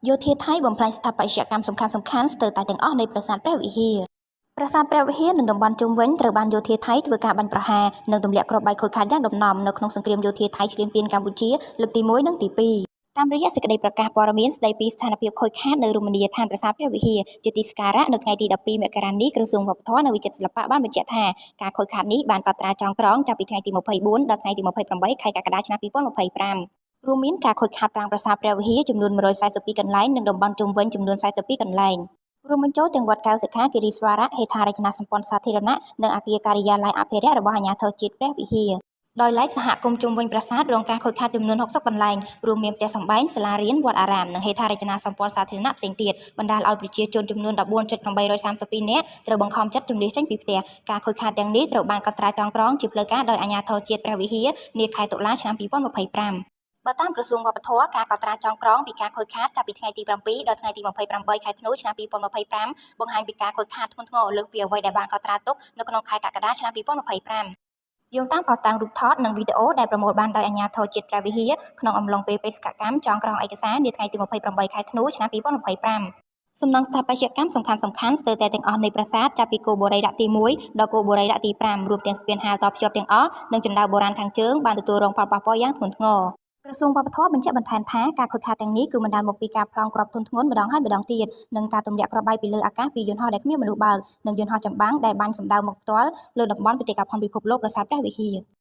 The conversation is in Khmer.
យោធាថៃបំផ្លាញស្ថាបត្យកម្មសំខាន់ៗស្ទើរតែទាំងអស់នៃប្រាសាទព្រះវិហារប្រាសាទព្រះវិហារនិងតំបន់ជុំវិញត្រូវបានយោធាថៃធ្វើការបាញ់ប្រហារនិងទម្លាក់គ្រាប់បែកខូចខាតយ៉ាងដំណំនៅក្នុងសង្គ្រាមយោធាថៃឈ្លានពានកម្ពុជាលើកទី1និងទី2តាមរយៈសេចក្តីប្រកាសព័ត៌មានស្តីពីស្ថានភាពខូចខាតនៅរមណីយដ្ឋានប្រាសាទព្រះវិហារជាទីសក្ការៈនៅថ្ងៃទី12មករានេះក្រសួងវប្បធម៌និងវិចិត្រសិល្បៈបានបញ្ជាក់ថាការខូចខាតនេះបានកត់ត្រាចងក្រងចាប់ពីថ្ងៃទី24ដល់ថ្ងៃទី28ខែកក្កដាឆ្នាំ2025រួមមានការខូចខាតប្រាង្គប្រាសាទព្រះវិហារចំនួន142កន្លែងនិងតំបន់ជុំវិញចំនួន42កន្លែងរួមបញ្ចូលទាំងវត្តកែវសិក្ខាគិរីស្វារៈហេដ្ឋារចនាសម្ព័ន្ធសាធារណៈនិងអគារការិយាល័យអភិរក្សរបស់អាជ្ញាធរជាតិព្រះវិហារដោយឡែកសហគមន៍ជុំវិញប្រាសាទរងការខូចខាតចំនួន60កន្លែងរួមមានផ្ទះសម្បែងសាលារៀនវត្តអារាមនិងហេដ្ឋារចនាសម្ព័ន្ធសាធារណៈផ្សេងទៀតបណ្ដាលឲ្យប្រជាជនចំនួន14.832នាក់ត្រូវបង្ខំចិត្តជម្លៀសចេញពីផ្ទះការខូចខាតទាំងនេះត្រូវបានកត់ត្រាចងក្រងជាផ្លូវការដោយអាជ្ញាធរជាតិព្រះវិហារនាខែតុលាឆ្នាំ2025បើតាមក្រសួងវប្បធម៌ការកត់ត្រាចងក្រងពីការខូចខាតចាប់ពីថ្ងៃទី7ដល់ថ្ងៃទី28ខែធ្នូឆ្នាំ2025បង្ហាញពីការខូចខាតធ្ងន់ធ្ងរលើសពីអ្វីដែលបានកត់ត្រាទុកនៅក្នុងខែកក្កដាឆ្នាំ2025យោងតាមភស្តុតាងរូបថតនិងវីដេអូដែលប្រមូលបានដោយអាជ្ញាធរជាតិព្រះវិហារក្នុងអំឡុងពេលបេសកកម្មចងក្រងឯកសារនាថ្ងៃទី28ខែធ្នូឆ្នាំ2025សំណង់ស្ថាបត្យកម្មសំខាន់សំខាន់ស្ទើរតែទាំងអស់នៃប្រាសាទចាប់ពីគោបុរីរៈទី1ដល់គោបុរីរៈទី5រួមទាំងស្ពានហាលតភ្ជាប់ទាំងអស់និងជណ្ដើរបុរាណខាងជើងបានទទួលរងផលប៉ះពាល់យ៉ាងធ្ងន់ធ្ងរក្រសួងវប្បធម៌បញ្ជាក់បន្ថែមថាការខូចខាតទាំងនេះគឺបណ្ដាលមកពីការប្លង់គ្រាប់ធុនធ្ងន់ម្ដងហើយម្ដងទៀតនិងការទម្លាក់គ្រាប់បែកពីលើអាកាសពីយន្តហោះដែលគ្មានមនុស្សបើកនិងយន្តហោះចម្បាំងដែលបាញ់សម្ដៅមកផ្ទាល់លើតំបន់បេតិកភណ្ឌពិភពលោកប្រាសាទព្រះវិហារ។